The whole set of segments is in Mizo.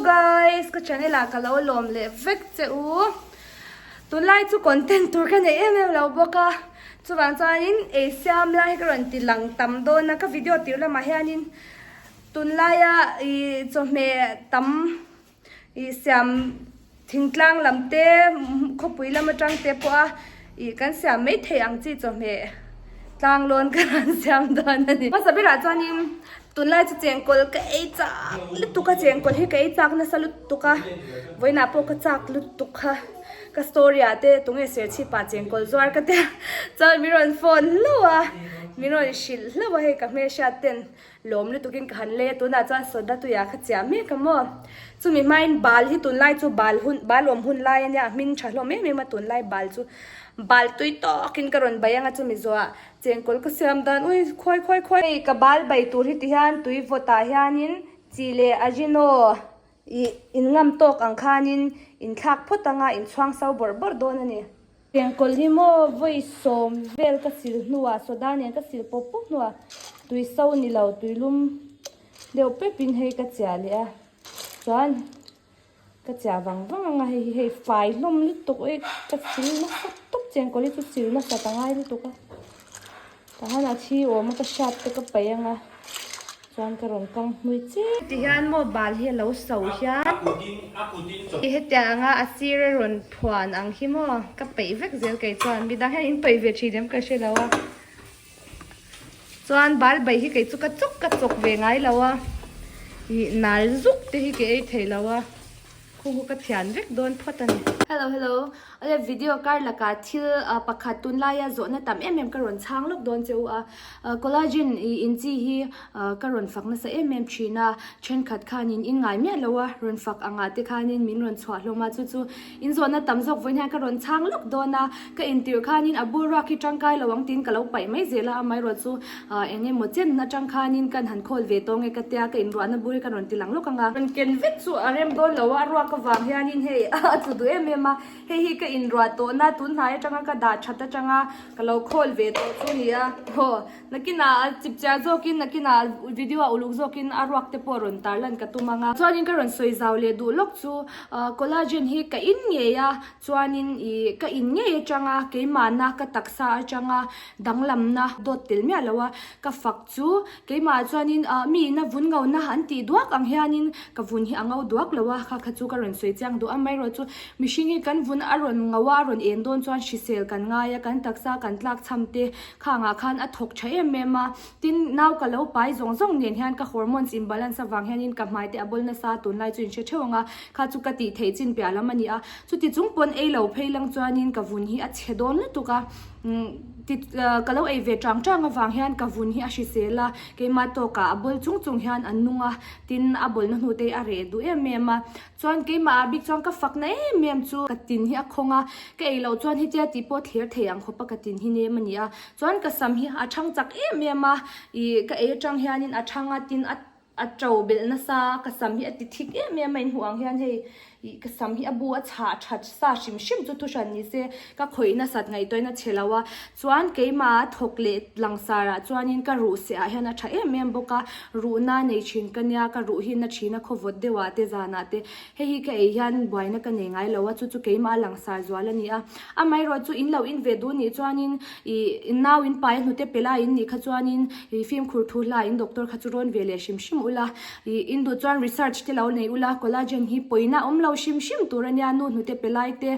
guys, ka channel ah ka lo lawm leh vek che u. Tunlai chu content tur ka nei em em lo bawk a, chuvang chuanin ei siam lai hi ka rawn ti lang tam dawn a, ka video tir lamah hianin tunlaia ih chawhmeh tam ih siam thingtlang lam te khawpui lam atang te pawh a ih kan siam mai theih ang chi chawhmeh tlang lawn ka rawn siam dawn a ni. Hmasa berah chuanin tunlai chu chengkawl ka ei chak lutuk a chengkawl hi ka ei chak nasa lutuk a vawiinah pawh ka chak lutuk kha ka story ah te tunge serchhip ah chengkawl zuar ka tia chuan min rawn phone hlauh a min rawn hrilh hlauh a hei ka hmelhriat ten Lawm lutukin ka han lei a, tunah chuan soda tuiah ka chiah mek a maw. Chumi hmain bal hi tunlai chu bal hun bal awm hun lai a nia, a hming tha hlawm em em a tunlai bal chu. Bal tui tawkin ka rawn bai ang a chumi zawhah chengkawl ka siam dan ui khuai khuai khuai. Hei ka bal bai tur hi tihian tui vawtah hianin chi leh ajino ih in ngam tawk ang khanin inthlak phawt anga inchhuang so bawrh bawrh dawn a ni. Chengkawl hi maw vawi sawm vel ka sil hnuah soda nen ka sil pawp pawp hnuah tui so ni lo tui lum deuh pep in hei ka chiah leh a chuan ka chiah vang vang ang a hei hi hei fai hlawm lutuk e ka sil nasa tawp chengkawl hi chu sil nasa ta ngai lutuk a tah hian a thi awm a ka hriat te ka paih ang a. Chuan ka rawn kang hmui chiah. Ti hian maw bal hi a lo so hian. Hetiang anga a sir a rawn phuan ang hi maw ka peih vek zel kei chuan midang hian in peih ve thin em ka hre lo a. Chuan bal bai hi kei chu ka chawk ka chawk ve ngai lo a. Ih nal zuk te hi ka ei thei lo a. Khu khu ka thian vek dawn phawt a ni. Hello hello. Awle video kar lakah thil pakhat tunlaia zawhna tam em em ka rawn chhang lawk dawn che u a. Collagen ih in chi hi ka rawn fak nasa em em thin a. Thenkhat khanin in ngai miah lo a, rawn fak angah te khanin min rawn chhuah hlawm a. Chu chu in zawhna tam zawk vawiin hian ka rawn chhang lawk dawn a. Ka intirh khanin a bur ruak hi tangkai lo ang tiin ka lo paih mai zel a, amaherawh chu eng emaw chen atang khanin kan han khawl ve tawng e ka tia, ka inruahna bur hi ka rawn ti lang lawk ang a. Rawn ken vek chu a rem dawn lo a, a ruak avang hianin hei a tlu duh em em a, hei hi ka inruah tawhna tun hnai atanga ka dah that atanga ka lo khawl ve tawh chu a ni a, aw nakinah a chipchiar zawkin nakinah video ah uluk zawkin a ruak te pawh rawn tarlan ka tum ang a. Chuanin ka rawn sawi zau leh duh lawk chu collagen hi ka in ngei a. Chuanin ih ka in ngei atanga keimahna ka taksa atanga danglamna dawt tel miah lo a, ka fak chu keimah chuanin ah mi ina vun ngona an tih duak ang hianin ka vun hi a ngo duak lo a, kha kha chu ka rawn sawi chiang duh a, amaherawh chu mihring hi kan vun a rawn ngo a, a rawn en dawn chuan hrisel kan ngai a, kan taksa kan tlak cham te khangah khan a thawk tha em em a, tin nau ka lo pai zawng zawng nen hian ka hormones imbalance avang hianin ka hmai te a bawl nasa a, tunlai chu in hre theuh ang a, kha chu ka tih theih chin piah lam a ni a. Chuti chung pawn ei lo phei lang chuanin ka vun hi a chhe dawn lutuk a, ti ka lo ei ve chang chang avang hian ka vun hi a hrisel a, keimah tawkah a bawl chung chung hian a nung a, tin a bawlna hnu te hi a reh duh em em a. Chuan keimah ah bik chuan ka fakna em em chu ka tin hi a khawng a, ka ei loh chuan hetia tih pawh thlir thei ang khawp a ka tin hi nem a ni a. Chuan ka sam hi a thang chak em em a, ih ka ei atang hianin a thang a tin a A to belh nasa a, ka sam hi a ti thik em em a, in hmuh ang hian hei ih ka sam hi a bu a chhah that sa hrim hrim chu thuhran ni se ka khawih nasat ngaihtuahin a che lo a, chuan keimah thawk leh langsar ah chuanin ka ruh seh ah hian a tha em em bawk a, ruhna nei thin ka nia ka ruh hi na thin a khawvawt deuh ah te zanah te hei hi ka ei hian buaina ka nei ngai lo a, chu chu keimah langsar zual a ni a, amaherawh chu in lo in ve duh nih chuanin ih nau in pai a hnute pe lai in nih kha chuanin ih fimkhur thu hla in doctor kha chu rawn ve leh hrim hrim ula, ih in duh chuan research te lo nei ula, collagen hi pawina awm lo hrim hrim tur a nia, nu hnute pe lai te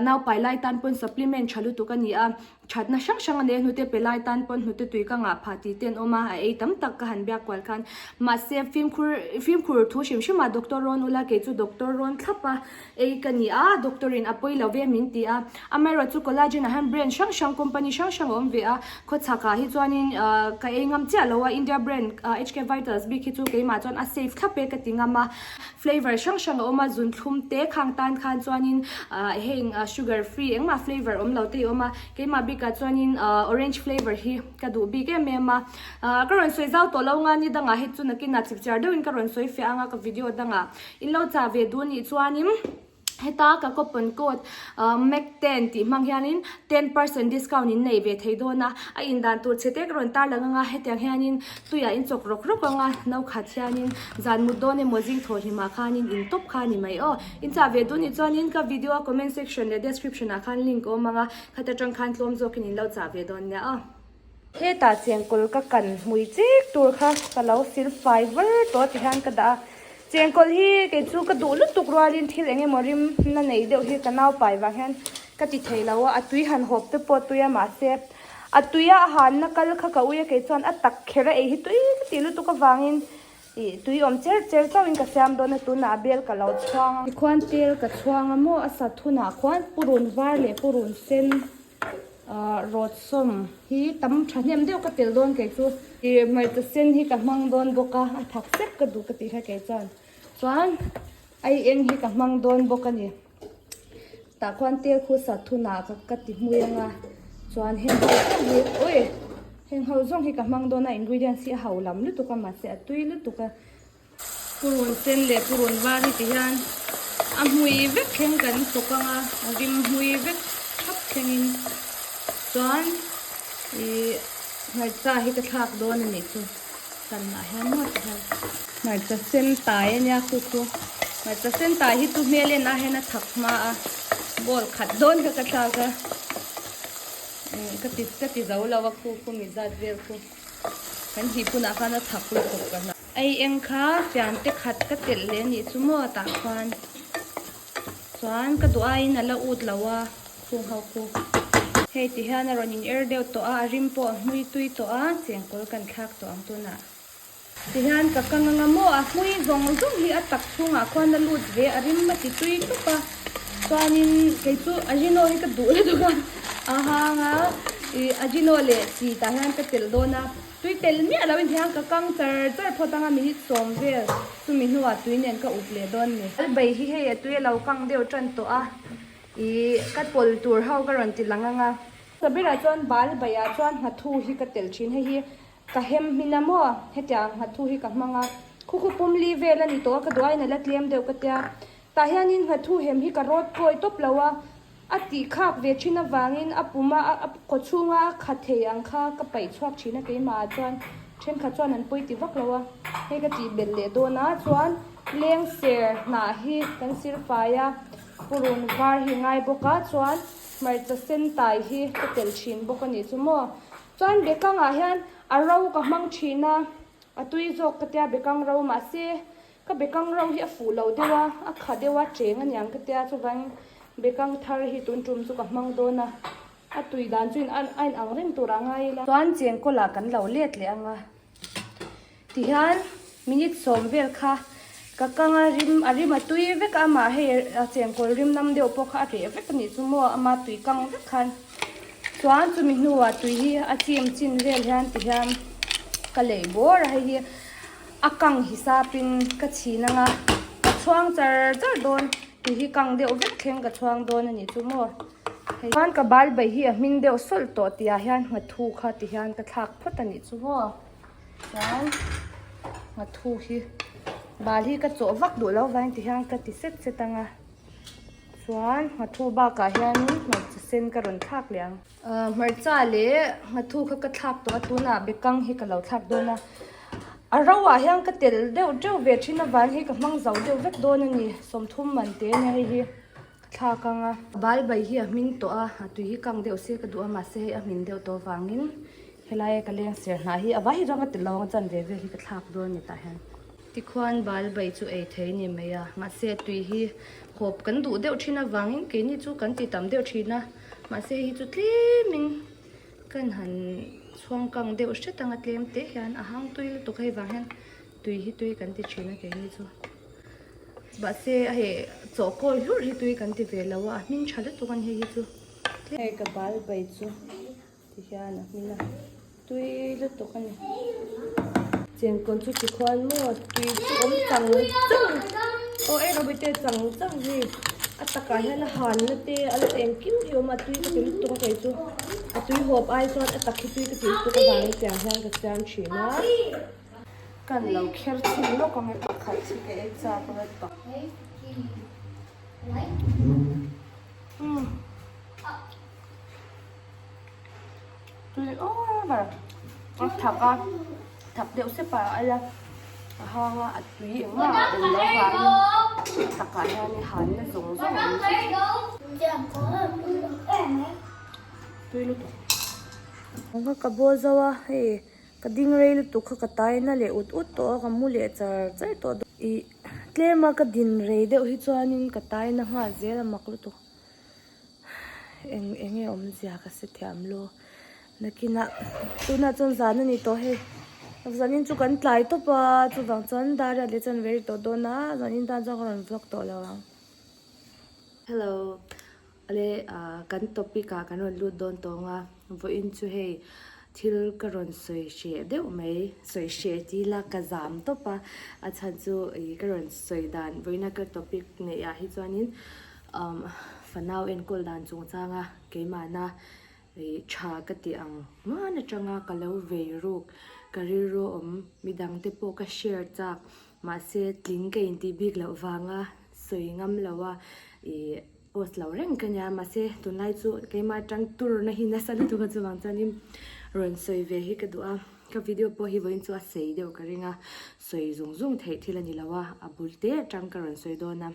nau pai lai tan pawn supplement tha lutuk a ni a. Thatna hrang hrang a nei a, hnute pe lai tan pawn hnute tui ka ngah phah tih te an awm a, a ei tam tak ka han biak kual khan. Mahse, fimkhur fimkhur thu hrim hrim ah doctor rawn ula, kei chu doctor rawn thlap a ei ka ni a, doctor in a pawi lo ve min ti a. Amaherawh chu collagen ah hian brand hrang hrang company hrang hrang a awm ve a, khawchhak ah hi chuanin ka ei ngam chiah lo a, India brand HK Vitals bik hi chu keimah chuan a safe thlap e ka ti ngam a. Flavour hrang hrang a awm a, zunthlum te khang tan khan chuanin heng sugar free engmah flavour awm lo te hi a awm a, keimah bikah chuanin orange flavour hi ka duh bik em em a, ka rawn sawi zau tawh lo nga ni dangah hi chu nakinah chipchiar deuhin ka rawn sawi fiah anga ka video dangah in lo chah ve duh nih chuanin. Heta ka coupon code Mac10 tih hmang hianin 10% discount in nei ve thei dawn a, a indan tur chhe te ka rawn tarlang anga hetiang hianin tuiah in chawk rawk rawk anga no khat hianin zan mut dawn emaw zing thaw hlimah khanin in tawp kha a ni mai aw. In chah ve duh nih chuanin ka video a comment section leh description ah khan link a awm anga khata tang khan tlawm zawkin in lo chah ve dawn nia aw. Hetah chengkawl ka kan hmui chik tur kha ka lo sil fai var tawh ti hian ka dah a, chengkawl hi kei chu ka duh lutuk rualin thil eng emaw rim na nei deuh hi ka nau pai vang hian ka ti thei lo a, a tui han hawp te pawh tui a mahse a tuia a hanna kal kha ka ui a kei chuan a tak kher a ei hi tui ka tih lutuk avangin ih tui awm cher cher chauhin ka siam dawn a tunah a bel ka lo chhuang a. Tikhuan tel ka chhuang a maw a sat hunah khuan purun var leh purun sen. Ahh rawt sawm hi tam thahnem deuh ka tel dawn kei chu. Ih hmarcha sen hi ka hmang dawn bawk a, a thak sep ka duh ka tih kha kei chuan. Chuan ai eng hi ka hmang dawn bawk a ni. Tah khuan tel khu sat thunah ka ka ti hmui ang a, chuan heng ho zawng hi ui heng ho zawng hi ka hmang dawn a ingredients hi a ho lam lutuk a mahse a tui lutuk a. Purun sen leh purun var hi ti hian a hmui vek thleng kan chawk ang a, a rim hmui vek thap thlengin chuan ih hmarcha hi ka thlak dawn a nih chu kanah hian maw ti hian hmarcha sen tai a nia khu khu hmarcha sen tai hi chu hmel en ah hian a thak hma a ball khat dawn kha ka thlak a ka ti ka ti zo lo a khu khu mi zat vel khu kan hih punah khan a thak lutuk ka hna. Ei eng kha fian te khat ka telh leh anih chu maw tah khuan chuan ka duh aiin a la ut lo a khung ho khu. Hei ti hian a rawn in er deuh tawh a, a rim pawh a hmui tui tawh a, chengkawl kan thlak tawh ang tunah. Ti hian ka kang anga maw a hmui zawng zawng hi a tak chhungah khuan a lut ve a rim a ti tui tawp a, chuanin kei chu ajino hi ka duh lutuk a, a hang a ih ajino leh chi tah hian ka telh dawn a. Tui telh miah lo in hian ka kang char char phawt anga minute sawm vel chumi hnuah tui nen ka up leh dawn ni. Albei hi hei a tui a lo kang deuh tan tawh a, ih ka pawl tur ho ka rawn ti lang anga. Sabirah chuan bal baiah chuan nghathu hi ka telh thin, hei hi ka hem hmin a maw hetiang nghathu hi ka hmang a, khu khu pum li vel a ni tawh a ka duh aiin a la tlem deuh ka tia, tah hianin nghathu hem hi ka rawt kawi tawp lo a, A tih khak ve thin avangin a pum a, a kaw chhunga a khat thei ang kha ka paih chhuak thin a keimah ah chuan thenkhat chuan an pawi ti vak lo a, hei ka tih belh leh dawn a chuan leng ser hnah hi kan sir fai a, purun var hi ngai bawk a chuan hmarcha sen tai hi ka telh thin bawk a nih chu maw. Chuan bekangah hian a ro ka hmang thin a, a tui zawk ka tia bekang ro mahse Ka bekang ro hi a fuh lo deuh a, a kha deuh a, cheng a niang ka tia chuvangin bekang thar hi tun tum chu ka hmang dawn a, a tui dan chu in a in ang reng tur ah ngai ila. Chuan chengkawl ah kan lo let leh ang a, tihian minute sawm vel kha ka kang a rim a rim a tui vek a amah hei a chengkawl rim nam deuh pawh kha a reh vek a nih chu maw ama tui kang vek khan chuan chumi hnuah tui hi a chim chin vel hian tihian ka lei bawr a hei hi. A kang hi sapin ka chhin anga ka chhuang char char dawn tih hi kang deuh vek thleng ka chhuang dawn a nih chu maw. Hei chuan ka bal bai hi a hmin deuh sawlh tawh tih ah hian nghathu kha ti hian ka thlak phawt a nih chu maw. Chuan nghathu hi bal hi ka chawh vak duh lo vangin ti hian ka ti set set anga chuan nghathu bakah hianin hmarcha sen ka rawn thlak leh ang. Hmarcha leh nghathu kha ka thlak tawh a tunah bekang hi ka lo thlak dawn a a ro ah hian ka telh deuh teuh ve thin avang hi ka hmang zo deuh vek dawn a ni sawmthum man te ania hei hi ka thlak ang a. Bal bai hi a hming tawh a a tui hi kang deuh se ka duh a mahse hei a hmin deuh tawh avangin helai ka leng ser hnah hi a vai hi chuan ka telh lo ang chan ve vel hi ka thlak dawn a ni tah hian. Tikhuan bal bai chu ei thei ni mai a, mahse tui hi hawp kan duh deuh thin avangin keini chu kan ti tam deuh thin a, mahse hei chu tlemin kan han chhuang kang deuh hret anga tlem te hian a hang tui lutuk hei vang hian tui hi tui kan ti thin a keini chu mahse hei chaw kawi hlurh hi tui kan ti ve lo a, a hming tha lutuk a ni hei hi chu. Hei ka bal bai chu. Ti hian a hmin a, tui lutuk a ni. Chengkawl chu tikhuan maw tui chu awm chang chang aw ei rawh bawihte chang chang hi a takah hian a hanna te a la engkim hi a awm a tui ka ti lutuk a kei chu a tui hawp ai chuan a tak hi tui ka ti lutuk avangin tiang hian ka siam thin a. Kan lo kher chhin lawk ang e pakhat hi ka ei chak a. ber. A thak a, thak deuh sep ah a al a, a hang a, a tui engmah a awm loh avangin a takah hian hanna zawng zawng a awm vek. Tui lutuk. Ka ka bawl zo a, hei ka ding rei lutuk kha ka tai na leh ut ut tawh a, ka mu leh char char tawh dawn. Ih tlem a ka din rei deuh hi chuanin ka tai na nghal zel a mak lutuk. Eng eng nge awmzia ka si thiam lo. Nakinah tunah chuan zan a ni tawh hei. Zanin chu kan tlai tawp a, chuvang chuan dar riat leh chuan ve tawh dawn a, zanin tan chuan ka rawn vlog tawh lo ang. Hello. Ale kan topic ah kan rawn lut dawn tawng a, vawiin chu hei thil ka rawn sawi hreh deuh mai, sawi hreh ti ila ka zam tawp a, a chhan chu ih ka rawn sawi dan vawiina ka topic neih ah hi chuanin umm fanau enkawl dan chungchanga keimahna ih tha ka tih ang hman atanga ka lo vei ruk ka rilru awm midangte pawh ka share chak mahse tling ka intih bik loh vanga sawi ngam lo a ih. Post lo reng ka nia mahse tunlai chu keimah atang tur na hi nasa lutuk a chuvang chuanin rawn sawi ve hi ka duh a ka video pawh hi vawiin chu a sei deuh ka ring a sawi zung zung theih thil a ni lo a a bul te atang ka rawn sawi dawn a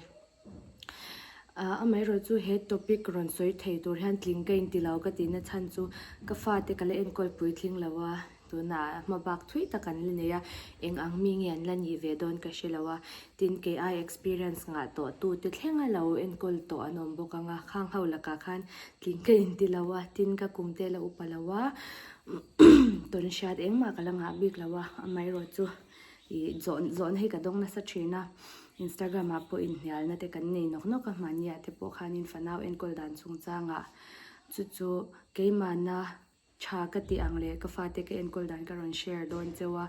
ah amaherawh chu he topic rawn sawi thei tur hian tling ka inti lo ka tihna chhan chu ka fate ka la enkawl puitling lo a. Tunah hma bak thui tak an la nei a, eng ang mi nge an la nih ve dawn ka hre lo a, tin kei ai experience ngah tawh tu te thleng a lo enkawl tawh an awm bawk ang a, khang ho lakah khan tling ka inti lo a, tin ka kum te la upa lo a, tawn hriat engmah ka la ngah bik lo a, amaherawh chu ih zawh zawhna hi ka dawng nasa thin a, Instagram ah pawh inhnialna te kan nei nawk nawk a, mahni ah te pawh khanin fanau enkawl dan chungchangah chu chu keimahna Tha ka tih ang leh ka fate ka enkawl dan ka rawn share dawn cheu a,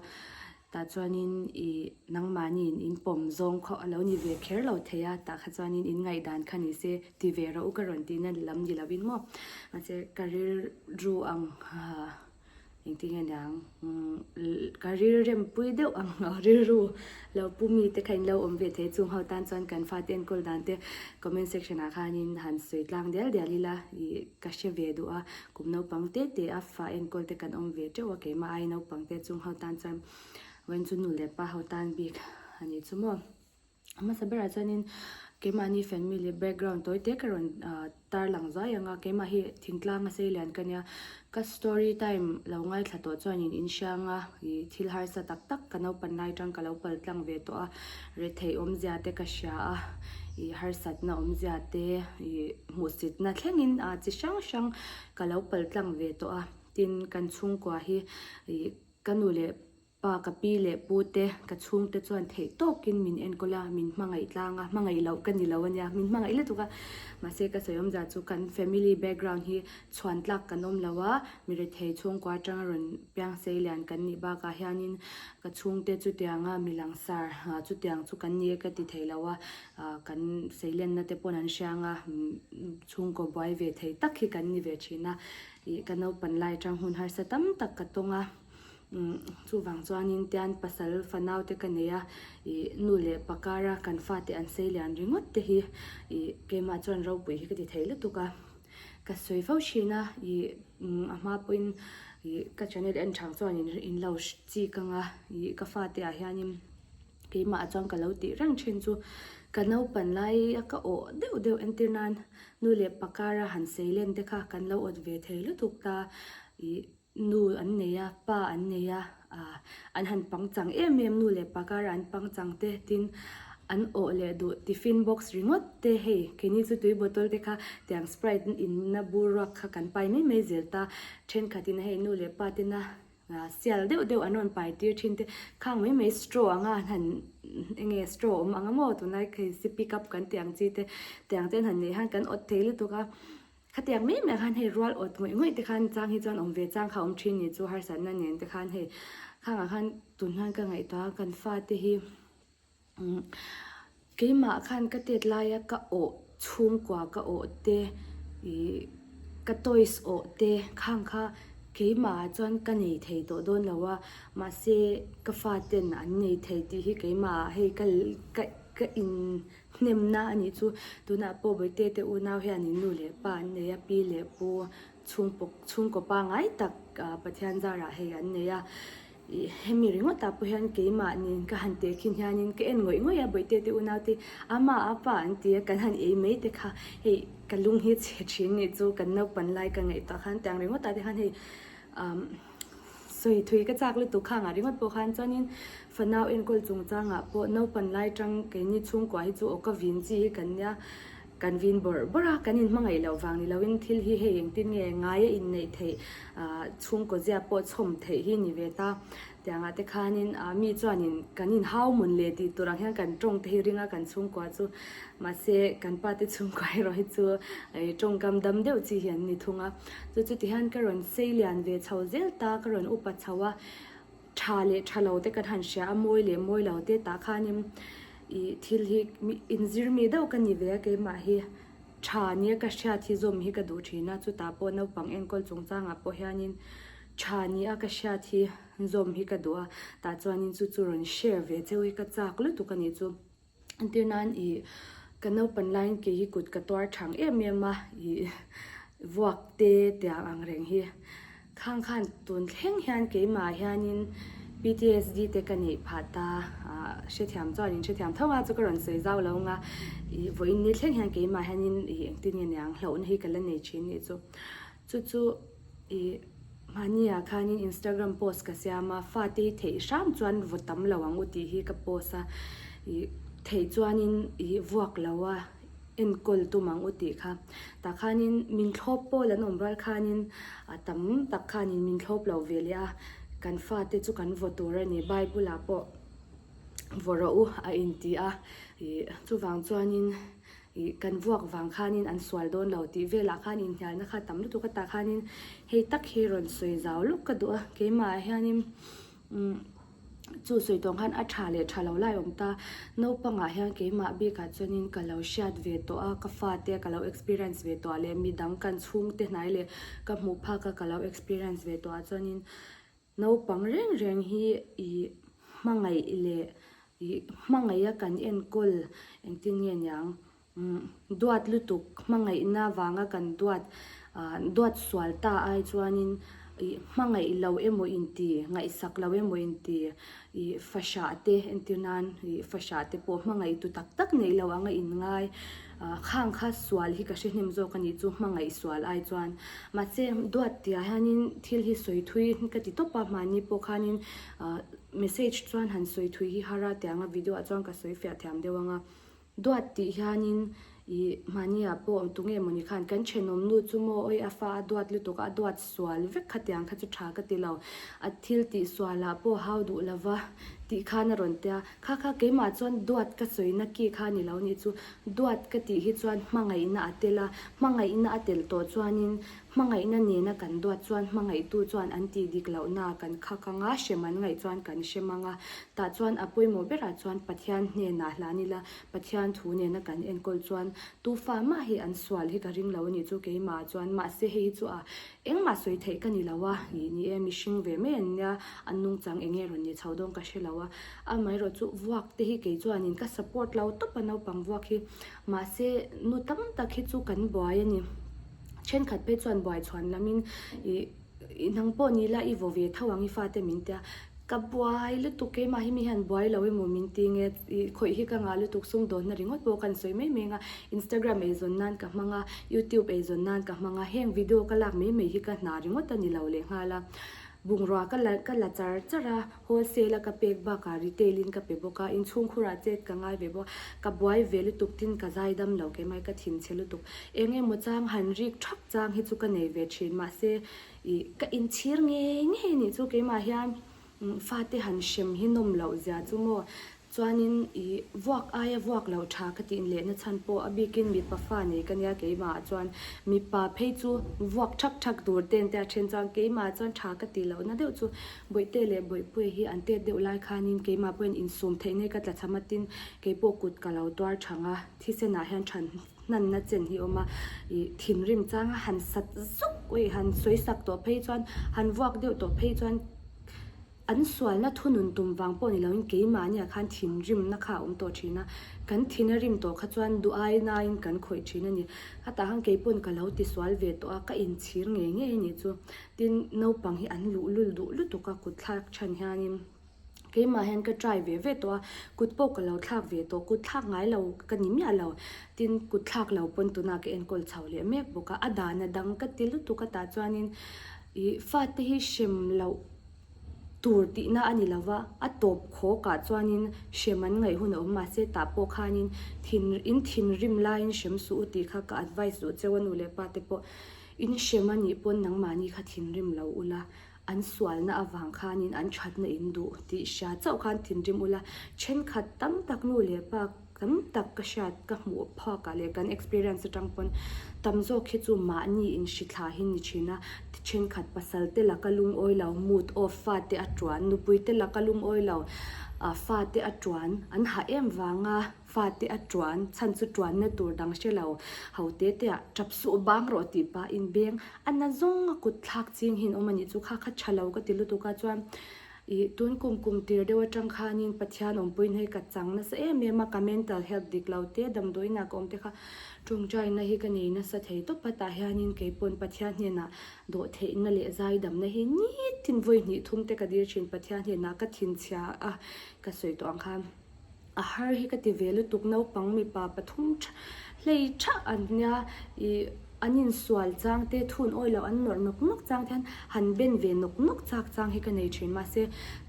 tah chuanin ih nangmahniin in pawm zawng khaw a lo ni ve kher lo thei a, tah kha chuanin in ngaihdan kha ni se ti ve rawh u ka rawn tihna lam ni lovin maw mahse ka rilru ang engtin nge niang ka rilrempui deuh ang rilru lo pu mite kha in lo awm ve thei chung ho tan chuan kan fate enkawl dan te comment section ah khanin han sawi tlang dial dial ila ih ka hre ve duh a. Kum naupang te te a fa enkawl te kan awm ve teuh a, keimah ai naupang te chung ho tan chuan vawiin chu nu leh pa ho tan bik a ni chu maw. A hmasa berah chuanin keimahni family background tawi te ka rawn tarlang zuai ang a, keimah hi thingtlang a sei lian ka nia, ka story time lo ngaithla tawh chuanin in hriang a, ih thil harsa tak tak ka naupan lai atang ka lo pal tlang ve tawh a, retheih awmzia te ka hria a, ih harsatna awmzia te ih hmuhsitna thlengin ah chi hrang hrang ka lo pal tlang ve tawh a, tin kan chhungkua hi ih ka nu leh pa ka pi leh pu te ka chhungte chuan theih tawkin min enkawl a, min hmangaih tlang a, hmangaih loh ka ni lo a nia, min hmangaih lutuk a, mahse ka sawi awmzia chu kan family background hi chhuan tlak kan awm lo a, mi rethei chhungkua atanga rawn piang sei lian kan nih bakah hianin ka chhungte chutianga mi langsar chutiang chu kan ni e ka ti thei lo a, Kan seilenna te pawn an hriang a, chhungkaw buai ve thei tak hi kan ni ve thin a, ih ka naupan lai atang hun harsa tam tak ka tawng a, chuvang chuanin tian pasal fanau te ka nei a, ih nu leh pa kara kan fate an seilian ringawt te hi ih keimah chuan ropui hi ka ti thei lutuk a, ka sawi fo thin a, ih a hma pawhin ih ka channel en thang chuan in lo chik ang a, ih ka fate ah hianin. Keimah chuan ka lo tih reng thin chu ka naupan lai a ka awh deuh deuh entir nan nu leh pa kara han sei len te kha kan lo awt ve thei lutuk ta ih nu an nei a pa an nei a ah an han pangchang em em nu leh pa kara an pangchang te tin an awh leh duh tiffin box ringawt te hei keini chu tui bottle te kha tiang sprite in na bur ruak kha kan pai mai mai zel ta thenkhatin hei nu leh pa tena Sial deuh deuh an rawn pai tir thin te khang mai mai straw anga an han enge straw awm ang a maw tunlai khi sippy cup kan tih ang chi te tiang te an han neih hian kan awt thei lutuk a khatiang mai mai khan hei rual awt ngawih ngawih te khan chang hi chuan awm ve chang kha awm thin ni chu harsatna nen te khan hei khangah khan tun hian ka ngaihtuah a kan fate hi. Keimah khan ka tet laia ka awh chhungkua ka awh te ih ka toys awh te khang kha keimah ah chuan ka nei thei tawh dawn lo a mahse ka faten an nei thei tih hi keimah ah hei ka ka ka in hnemna a nih chu tunah pawh bawihte te unau hian in nu leh pa an nei a pi leh pu. chhungpawk chhungkaw pangai tak Pathian zarah hei an nei a. Ih hemi ringawtah pawh hian keimah nen ka han teh khin hianin ka en ngawih ngawih a bawihte te unaute ama a pa an ti a kan han ei mai te kha hei ka lung hi chhe thin nih chu kan naupan lai ka ngaihtuah khan tiang ringawtah te khan hei umm sawi thui ka chak lutuk khangah ringawt pawh khan chuanin fanau enkawl chungchangah pawh naupan lai tang keini chhungkua hi chu aw ka vin chi hi kan nia Kan vin bawrh bawrh a, kan inhmangaih loh vang ni loin thil hi hei engtin nge ngaia inneih theih chhungkaw zia pawh chhawm theih hi ni ve ta. Tiangah te khanin mi chuanin kan inhau mawn le tih tur ang hian kan tawng te hi ring a kan chhungkua chu. Mahse kan pa te chhungkua erawh hi chu tawngkam dam deuh chi hi an ni thung a. Chu chu tihian ka rawn sei lian ve chho zel ta, ka rawn upa chho a. Tha leh tha lo te kan han hria a, mawi leh mawi lo te tah khanin ih thil hi inzir mi deuh ka ni ve a keimah hi tha nia ka hriat hi zawm hi ka duh thin a, chutah pawh naupang enkawl chungchangah pawh hianin tha nia ka hriat hi zawm hi ka duh a, tah chuanin chu chu rawn share ve cheu hi ka chak lutuk a nih chu. Entir nan ih ka naupan laiin kei hi kut ka tuar thang em em a ih vuak te tiang ang reng hi khang khan tun thleng hian keimah hianin PTSD te ka neih phah ta ah hrethiam chuan in hrethiam tho a chu ka rawn sawi zau lo ang a ih vawiin ni thleng hian keimah hianin ih engtin nge niang hlauhna hi ka la nei thin nih chu chu chu Ih, mahniah khanin Instagram post ka siam a, fate hi theih hram chuan vaw tam lo ang u tih hi ka post a, ih theih chuanin ih vuak lo a enkawl tum ang u tih kha. Tah khanin min thlawp pawl an awm rual khanin a tam tak khanin min thlawp lo ve leh a, kan fate chu kan vaw tur a ni, Bible ah pawh vaw rawh u a inti a, ih chuvang chuanin Ih, kan vuak vang khanin an sual dawn lo tih velah khan inhnialna kha tam lutuk a tah khanin hei tak hi rawn sawi zau lawk ka duh a, keimahah hianin umm chu sawi tawng khan a tha leh tha lo lai awm ta, naupangah hian keimah bikah chuanin ka lo hriat ve tawh a, ka fate ka lo experience ve tawh leh midang kan chhungte hnai leh ka hmuh phak a ka lo experience ve tawh ah chuanin Naupang reng reng hi ih hmangaih leh ih hmangaih a kan enkawl engtin nge niang umm duat lutuk hmangaihna vanga kan duat ah duat sual ta ai chuanin ih hmangaih lo emaw inti ngaihsak lo emaw inti ih fahrah te entir nan ih fahrah te pawh hmangaih tu tak tak neih loh anga inngai ah khang kha sual hi ka hre hnem zawk a nih chu hmangaih sual ai chuan. Mahse, duat tihah hianin thil hi sawi thui ka ti tawp a, mahni pawh khanin message chuan han sawi thui hi har a tiang a, video ah chuan ka sawi fiah thiam deuh ang a. Duat tih hianin ih mahniah pawh tunge mawni khan kan thenawm nu chu maw awi a fa a duat lutuk a, a duat sual vek kha tiang kha chu tha ka ti lo. A thil tih sualah pawh hau duh lova tih khan a rawn tia, kha kha keimah chuan duat ka sawina ki kha ni lo nih chu Duat ka tih hi chuan hmangaihna a tel a, hmangaihna a tel tawh chuanin hmangaihna nena kan duat chuan hmangaihtu chuan an tih dik lohna kan khak ang a, hrem an ngaih chuan kan hrem ang a. Tah chuan a pawimawh berah chuan Pathian hnenah hlan ila, Pathian thu nena kan enkawl chuan tu fa mah hi an sual hi ka ring lo a nih chu keimah ah chuan mahse hei hi chu a engmah sawi theih ka ni lo a, ih ni e mihring ve mai an nia, an nungchang eng nge rawn ni chho dawn ka hre lo a. Amaherawh chu vuak te hi kei chuanin ka support lo tawp a naupang vuak hi mahse nu tam tak hi chu kan buai a ni. Thenkhat phei chuan buai chhuan lamin ih ih nang pawh ni la i vaw ve tho ang i fate min tia ka buai lutuk keimah hi mi hian buai lo emaw min ti nge ih khawih hi ka ngah lutuk sumdawnna ringawt pawh kan sawi mai mai ang a Instagram eizawn nan ka hmang a YouTube eizawn nan ka hmang a heng video ka lak mai mai hi ka hna ringawt a ni lo lehnghal a bungrua ka la ka la char char a. Wholesale a ka pek bakah retail in ka pe bawk a, inchhungkhurah chet ka ngai ve bawk a, ka buai ve lutuk tin ka zai dam lo keimah hi ka thinchhe lutuk. Eng emaw chang han rik thap chang hi chu ka nei ve thin mahse ih ka inchhir ngei ngei nih chu keimah hian fate han hrem hi nawm loh zia chu maw Chuanin i vuak aia vuak loh tha ka tih lehna chhan pawh a bikin mipa fa nei ka nia keimahah chuan mipa phei chu vuak thak thak tur ten te a then chuan keimahah chuan tha ka tih lohna deuh chu Bawihte leh Bawihpuia hi an tet deuh lai khanin keimah pawhin insum theih nei ka tla cham a tin keipawh kut ka lo tuar thang a thisenah hian than hnanna chen hi awm a i thinrim changa han sat zuk ui han sawi sak tawh phei chuan han vuak deuh tawh phei chuan. An sualna thunun tum vang pawh ni loin keimahniah khan thinrimna kha a awm tawh thin a, kan thin a rim tawh kha chuan duh ai nain kan khawih thin a ni. Khatah khan keipawn ka lo tisual ve tawh a, ka inchhir ngei ngei a nih chu. Tin, naupang hi an luhlul duh lutuk a, kut thlak chhan hianin keimah hian ka try ve ve tawh a, kut pawh ka lo thlak ve tawh, kut thlak ngai lo ka ni miah lo. Tin, kut thlak lo pawn tunah ka enkawl chho leh mek bawk a, a dan a dang ka ti lutuk a tah chuanin ih fate hi hrem loh tur tihna a ni lova, a tawp khawkah chuanin hrem an ngaih hun a awm mahse tah pawh khanin thin in thinrim laiin hrem suh u tih kha ka advice duh cheu a nu leh pa te pawh in hrem a nih pawn nangmahni kha thinrim lo ula an sualna avang khanin an thatna in duh tih hria chauh khan thinrim ula thenkhat tam tak nu leh pa Tam tak ka hriat ka hmuh phak ah leh kan experience atang pawn tam zawk hi chu mahni in hri thla hi ni thin a, thenkhat pasal te laka lungawi lo mood off fa te a tuan, nupui te laka lungawi lo ah fa te a tuan, an hah em vanga fa te a tuan chhan chu tuanna tur dang hre lo ho te te ah tap suh bang rawh tih pah in beng a na zawng a kut thlak ching hi an awm a nih chu kha kha tha lo ka ti lutuk a chuan Ih, tun kum kum tir deuh atang khanin Pathian awmpuiin hei ka chang nasa em em a, ka mental health dik lo te, damdawiinah ka awm te kha tawngtaina hi ka nei nasa thei tawp a, tah hianin keipawn Pathian hnenah dawhtheihna leh zaidamna hi nitin vawi hnih thum te ka dil thin, Pathian hnenah ka thinchhia a ka sawi tawh ang khan. A har hi ka ti ve lutuk naupang mipa pathum tha hlei tha an nia ih an insual chang te thun awi loh an nawrh nawk nawk chang te hian han ben ve nawk nawk chak chang hi ka nei thin mahse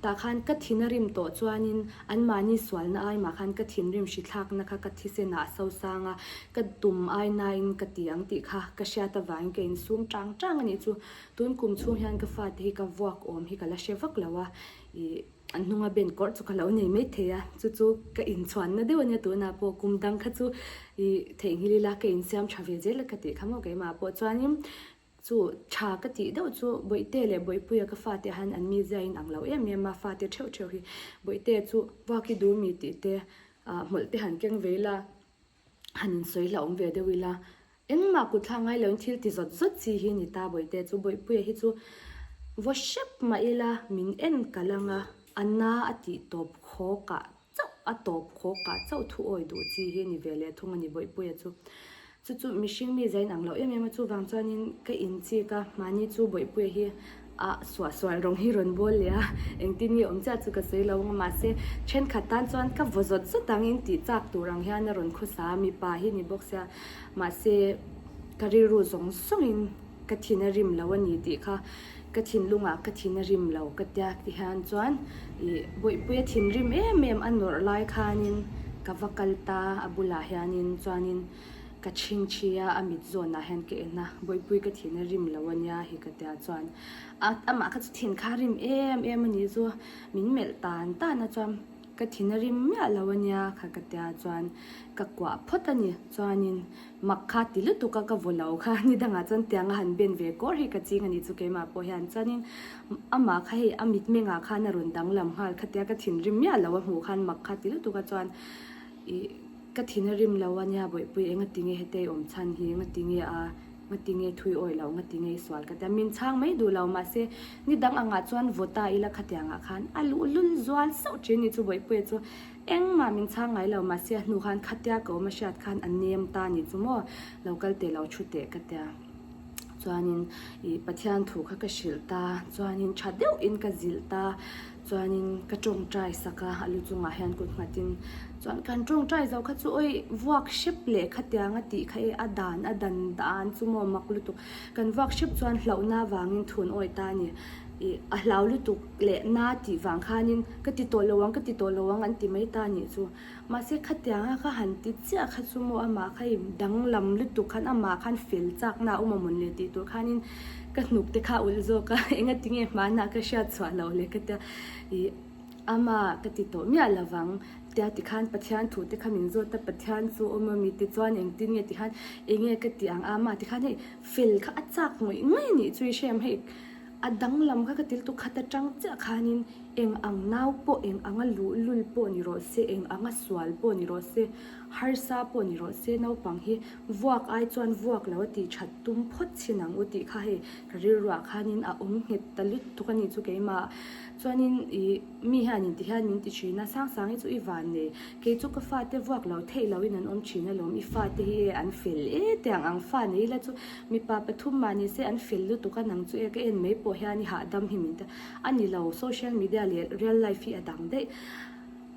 tah khan ka thin a rim tawh chuanin anmahni sualna ai mah khan ka thinrim hri thlakna kha ka thisen ah a so sang a ka tum ai nain ka ti ang tih kha ka hriat avangin ka insum tang tang a nih chu tun kum chhung hian ka fate hi ka vuak awm hi ka la hre vak lo a ih. An hnunga ben kawrh chu ka lo nei mai thei a, chu chu ka inchhuanna deuh a nia tunah pawh kum dang kha chu ih theihnghilh ila ka insiam tha ve zel a ka tih kha maw keimah pawh chuanin chu tha ka tih deuh chu Bawihte leh Bawihpuia ka fate han an mizia in ang lo em em a fate theuh theuh hi Bawihte chu vuak i dur mi tih te ah hmawlh te han keng ve ila han insawi hlauhawm ve deuh ila Engmah kut thlak ngai loin thil ti zawt zawt chi hi ni ta Bawihte chu Bawihpuia hi chu vaw hrep mah ila min en kalh ang a, a na a tih tawp khawkah chauh a tawp khawkah chauh thu awi duh chi hi ni ve leh thung a ni Bawihpuia chu. Chu chu mihring mi zain ang loh em em a chuvang chuanin ka inchik a mahni chu Bawihpuia hi a suah sual rawng hi rawn bawl leh a, engtin nge awm chiah chu ka sawi lo ang a, mahse thenkhat tan chuan ka vaw zawt zawt ang in tih chak tur ang hian a rawn khawsa a, mipa hi ni bawk sia, mahse ka rilru zawng zawng in ka thin a rim lo a ni tih kha ka thinlungah ka thin a rim lo ka tia ti hian chuan ih bawihpuia thinrim em em a nawrh lai khanin ka va kal ta a bulah hianin chuanin Ka chhingchhi a, a mit zawnah hian ka en a, Bawihpui ka thin a rim lo a nia hi ka tia chuan a amah kha chu thin kha a rim em em a nih chu min melh tan tan a chuan ka thin a rim miah lo a nia kha ka tia chuan ka kuah phawt a ni chuanin mak kha ti lutuk a ka vaw lo kha ni dangah chuan tiang a han ben ve kawr hi ka ching a nih chu keimah pawh hian chuanin amah kha hei a mitmengah khan a rawn danglam nghal kha tia ka thin rim miah lo a hmuh khan mak kha ti lutuk a chuan ih. Ka thin a rim lo a nia Bawihpui enga tinge hetei awm chhan hi nga tinge a nga tinge thui awi lo nga tinge i sual ka tia min chhang mai duh lo mahse ni dang angah chuan vaw ta ila khatiang ah khan a luhlul zual sauh thin ni chu Bawihpuia chu engmah min chhang ngai lo mahse a hnu khan khatia ka awm a hriat khan a nem ta ni chu maw lo kal teh lo thu teh ka tia chuanin ih Pathian thu kha ka hrilh ta chuanin tha deuh in ka zilh ta. Chuanin ka tawngtai sak a, a lu chungah hian kut nghatin chuan kan tawngtai zo kha chu awi vuak hrep leh khatiang a tih kha e a dan a dan dan chu maw mak lutuk kan vuak hrep chuan hlauhna vangin thun awi ta a ni ih a hlau lutuk leh na tih vang khanin ka ti tawh lo ang ka ti tawh lo ang an ti mai ta a nih chu mahse khatianga kha han ti chiah kha chu maw amah kha i danglam lutuk khan amah khan fel chakna a awm a mawn le tih tur khanin Ka hnuk te kha ulh zawk a, enga tinge hmanah ka hriat chhuah loh le ka tia, ih ama ka ti tawh miah lovang tia tikhan Pathian thu te kha min zawt a, Pathian chu awm a mi tichuan engtin nge tikhan enge ka ti ang a ama tikhan hei fel kha a chak ngawih ngawih a nih chu i hre em hei a danglam kha ka til tuk khat atang chiah khanin. Eng ang nau pawh, eng anga luhlul pawh ni rawh se, eng anga sual pawh ni rawh se, harsa pawh ni rawh se, naupang hi vuak ai chuan vuak lo a tih that tum phawt chin ang u tih kha hei ka rilruah khanin a awm nghet ta lutuk a nih chu keimah. Chuanin ih mi hianin ti hian min ti thin a, Sangsang hi chu i van nei, kei chu ka fate vuak lo theih loin an awm thin alawm, i fate hi e an fel e tiang ang fa nei ila chu mipa pathum mah ni se an fel lutuk a nang chu e ka en mai pawh hian i hahdam hi min ti a ni lo, social media leh real life hi a dang daih.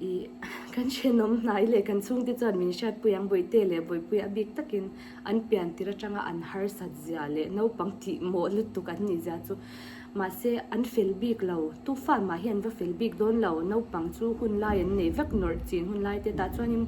Ih kan thenawm hnai leh kan chhungte chuan min hriatpui ang Bawihte leh Bawihpui a bik takin an pian tir atanga an harsat zia leh naupang tih mawh lutuk an nih zia chu mahse an fel bik lo, tu fa mah hi an va fel bik dawn lo, naupang chu hun lai an nei vek nawrh chin hun lai te tah chuanin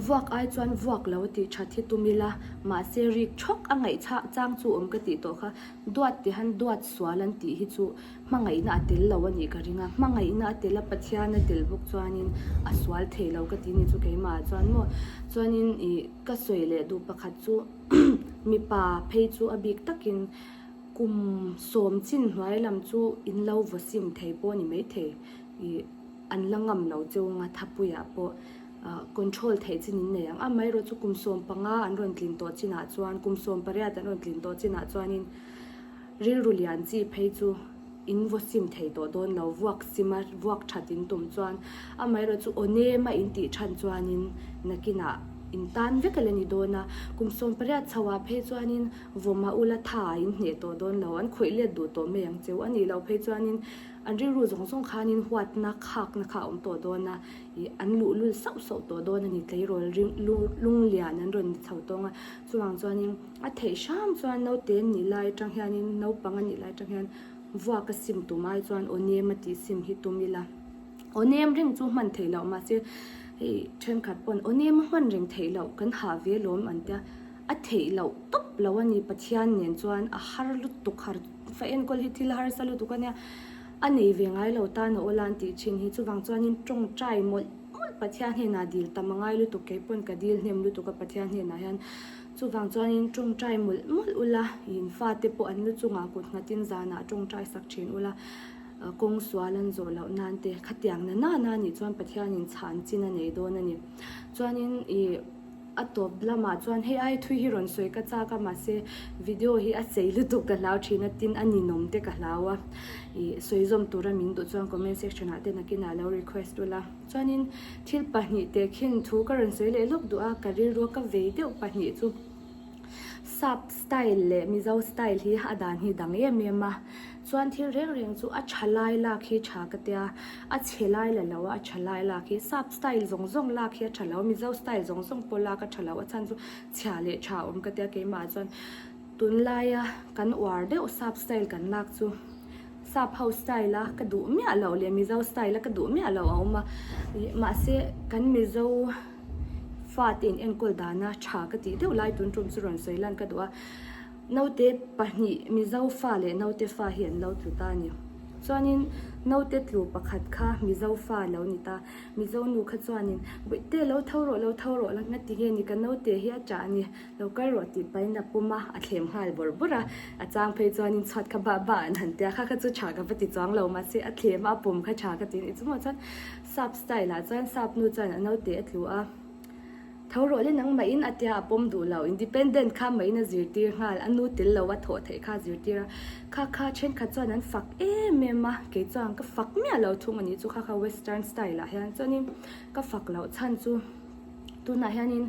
vuak ai chuan vuak lo a tih that hi tum ila mahse rik thawk a ngaih chhah chang chu awm ka tih tawh kha duat tihan duat sual an tih hi chu Hmangaihna a tel lo a nih ka ring a, hmangaihna a tel a, Pathian a tel bawk chuanin a sual thei lo ka ti ni chu keimah ah chuan maw. Chuanin ih ka sawi leh duh pakhat chu mipa phei chu a bik takin kum sawm chin hnuai lam chu in lo vaw sim thei pawh a ni maithei ih an la ngam lo cheu anga thapuiah pawh ah control theih chin in nei ang. Amaherawhchu kum 15 an rawn tlin tawh chinah chuan kum 18 an rawn tlin tawh chinah chuanin Rilru lian chi phei chu in vaw sim thei tawh dawn lo, vuak sim a, vuak that in tum chuan amaherawh chu aw nem a in tih than chuanin nakinah in tan vek a la ni dawn a, kum 18 chho ah phei chuanin vawma ula tha ah in hneh tawh dawn lo, an khawih let duh tawh mai ang cheu a nih loh phei chuanin an rilru zawng zawng khanin huatna khakna kha a awm tawh dawn a, ih an luhlul sauh sauh tawh dawn a ni, tleirawl lunglian an rawn ni chho tawng a, chuvang chuanin. A theih hram chuan naute an nih lai atang hianin naupang an nih lai atang hian vuak a sim tum ai chuan aw nem a tih sim hi tum ila. Aw nem reng chu hman theih loh mahse hei thenkhat pawn aw nem a hman reng theih loh kan hah ve lawm an tia. A theih loh tawp lo a ni Pathian nen chuan a har lutuk har fa enkawl hi thil harsa lutuk a nia. A nei ve ngai lo tan a aw la an tih thin hi chuvang chuanin tawngtai mawlh mawlh Pathian hnenah dil tam a ngai lutuk kei pawn ka dil hnem lutuk a Pathian hnenah hian. Chuvang chuanin tawngtai mawlh mawlh ula, in fate pawh an lu chungah kut nghatin zanah tawngtai sak thin ula, kawng sual an zawh loh nan te khatiang na na na nih chuan Pathianin chhan chin a nei dawn a ni. Chuanin ih a tawp lamah chuan hei ai thui hi rawn sawi ka chak a mahse video hi a chei lutuk ka hlau thin a tin a ninawm te ka hlau a, ih sawi zawm tura min duh chuan comment section ah te nakinah lo request ula. Chuanin thil pahnih teh khin thu ka rawn sawi leh lawk duh a, ka rilru ka vei deuh pahnih chu sap style leh Mizo style hi a dan hi dang em em a, chuan thil reng reng chu a tha lai lak hi tha ka tia, a chhe lai la lo a, a tha lai lak hi sap style zawng zawng lak hi a tha lo, Mizo style zawng zawng pawh lak a tha lo, a chhan chu chhia leh tha awm ka tia keimah chuan tunlaia kan uar deuh sap style kan lak chu. Sap ho style a ka duh miah loh leh Mizo style a ka duh miah loh a awm a, mahse kan Mizo fate in enkawl dana tha ka tih deuh lai tun tum chu rawn sawi lan ka duh a, naute pahnih Mizo fa leh naute fa hi an lo tlu ta a ni. Chuanin naute tlu pakhat kha Mizo fa a lo ni ta, Mizo nu kha chuanin Bawihte lo tho rawh lo tho rawh la nga ti nge ni ka naute hi a ṭah a ni. Lo kal rawh tih pahin a pum a, a thlem nghal bawrh bawrh a, a chang phei chuanin chhuat kha bah bah an han tia kha kha chu tha ka va ti chuang lo mahse a thlem a, a pum kha tha ka ti a ni chungah chuan sap style ah chuan sap nu chuan a naute a tlu a, tho rawh le nangmahin a tia a pawm duh lo, independent kha mahin a zirtir nghal, a nu tel lo a thawh theih kha a zirtir a, kha kha thenkhat chuan an fak em em a, kei chuan ka fak miah lo thung a nih chu kha kha western style ah hian chuanin ka fak loh chhan chu. Tunah hianin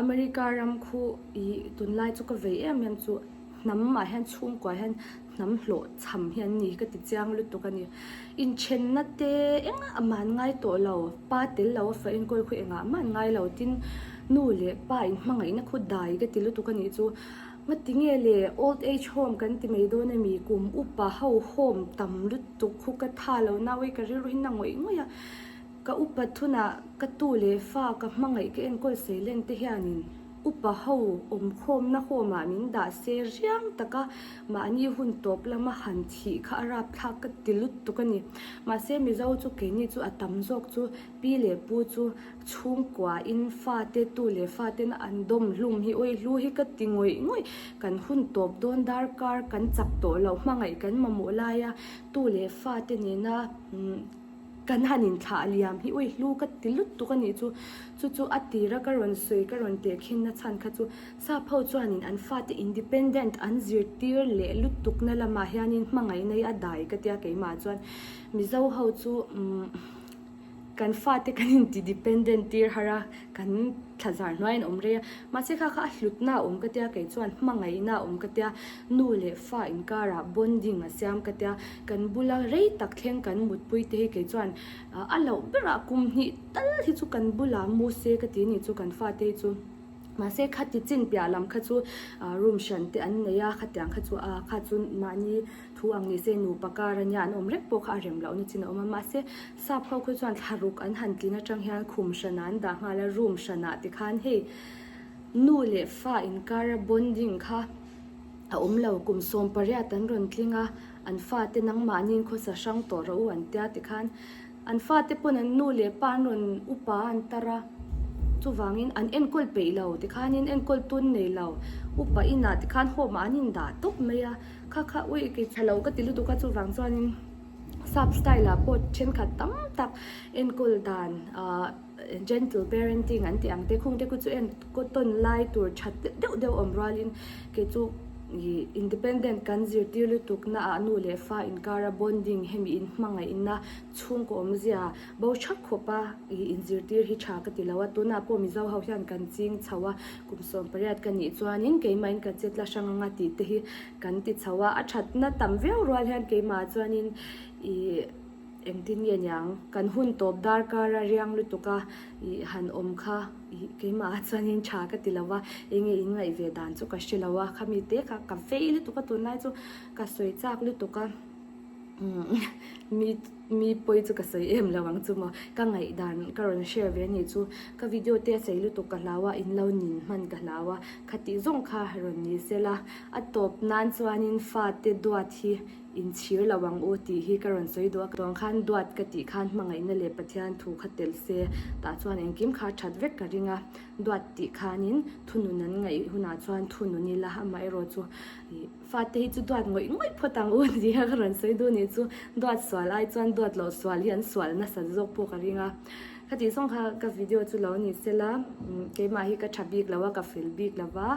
America ram khu ih tunlai chu ka vei em em chu hnam ah hian chhungkua hian hnam hlawh chham hi an ni ka ti chiang lutuk a ni. Inthenna te engah mah an ngai tawh lo, pa tel lo a fa enkawl khu engah mah an ngai lo tin nu leh pa in hmangaihna khu dai ka ti lutuk a nih chu. Ngatinge le old age home kan ti mai dawn a mi kum upa ho home tam lutuk khu ka tha lo nau e ka rilru hi na ngawih ngawih a. Ka upat hunah ka tu leh fa ka hmangaih ka enkawl sei len te hianin. Upa ho awmkhawmna home ah min dah se riang taka mahni hun tawp lama han thih kha a rapthlak ka ti lutuk a ni. Mahse Mizo chu keini chu a tam zawk chu pi leh pu chu chhungkua in fate tu leh fate na an dawm hlum hi awi hlu hi ka ti ngawih ngawih. Kan hun tawp dawn darkar kan chak tawh loh hmangaih kan mamawh laia tu leh fate nena Kan han inthlah liam hi ui hlu ka ti lutuk a nih chu. Chu chu a tira ka rawn sawi ka rawn teh khin na chhan kha chu sap ho chuanin an fate independent an zirtir leh lutukna lamah hianin hmangaihna hi a dai ka tia keimah chuan Mizo ho chu umm kan fate kan inti dependent tir har a kan thlazar hnuaiin awm rei a mahse kha kha a hlutna a awm ka tia kei chuan hmangaihna a awm ka tia nu leh fa inkarah bonding a siam ka tia Kan bula rei tak thleng kan mutpui te hi kei chuan a loh berah kum hnih tal hi chu kan bulah mu se ka ti ni chu kan fate hi chu. Mahse khati chin piah lam kha chu room hran te an nei a, khatiang kha chu a kha chu mahni thu ang ni se nupa kar ania an awm reng pawh kha a rem loh na chin a awm a. Mahse sap ho khu chuan thla ruk an han tlin atang hian khum hranah an dah nghal a, room hranah tikhan hei nu leh fa inkara bonding kha a awm lo. Kum 18 an rawn tling a, an fate nangmahniin khawsa hrang tawh rawh u an tia tikhan an fate pawn an nu leh pa an rawn upa an tar a, chuvangin an enkawl peih lo tikhanin enkawl tun nei lo upa inah tikhan home ah an indah tawp mai a, kha kha ui kei tha lo ka ti lutuk a chuvang chuanin sap style ah pawh thenkhat tam tak enkawl dan ahh gentle parenting an tih ang te khung te khu chu enkawl tawn lai tur tha deuh deuh awm rualin kei chu ih independent kan zirtir lutuk na ah nu leh fa inkara bonding hemi in hmangaihna chhungkaw awmzia bo thak khawp a ih inzirtir hi tha ka ti lo a tunah pawh mizo ho hian kan ching chho a kum 18 ka nih chuanin keimah in ka che tla hrang anga tih te hi kan ti chho a a thatna tam viau rual hian keimah chuanin ih. Engtin nge niang? Kan hun tawp darkar a riang lutuk a, ih han awm kha ih keimah ah chuanin tha ka ti lo va, enge in ngaih ve dan chu ka hre lo a, khami te kha ka vei lutuk a tunlai chu ka sawi chak lutuk a, umm mi mi pawi chu ka sawi em lo ang chu maw, ka ngaih dan ka rawn share ve anih chu, ka video te a sawi lutuk ka hlau a, in lo nin hman ka hlau a, khatih zawng kha rawn ni sela, a tawp nan chuanin fate duat hi. Inchhir lo ang u tih hi ka rawn sawi duh a, tuang khan duat ka tih khan hmangaihna leh Pathian thu kha tel se, tah chuan engkim kha that vek ka ring a, duat tih khanin thunun an ngaih hunah chuan thunun ila amaherawh chu ih fate hi chu duat ngawih ngawih phawt ang u tih kha ka rawn sawi duh nih chu, duat sual ai chuan duat loh sual hi an sual nasat zawk pawh ka ring a, khatih zawng kha ka video chu lo ni sela, keimah hi ka tha bik lo a, ka fel bik lo va,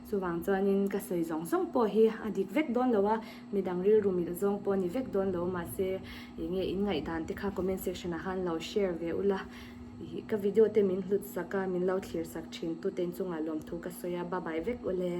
chuvang chuanin ka sawi zawng zawng pawh hi a dik vek dawn lo a. Midang rilru milh zawng pawh ni vek dawn lo mahse eng nge in ngaihdan te kha comment section ah khan lo share ve ula ih ka video te min hlut sak a min lo thlir sak thin tute inchungah lawmthu ka sawi a bye bye vek ule.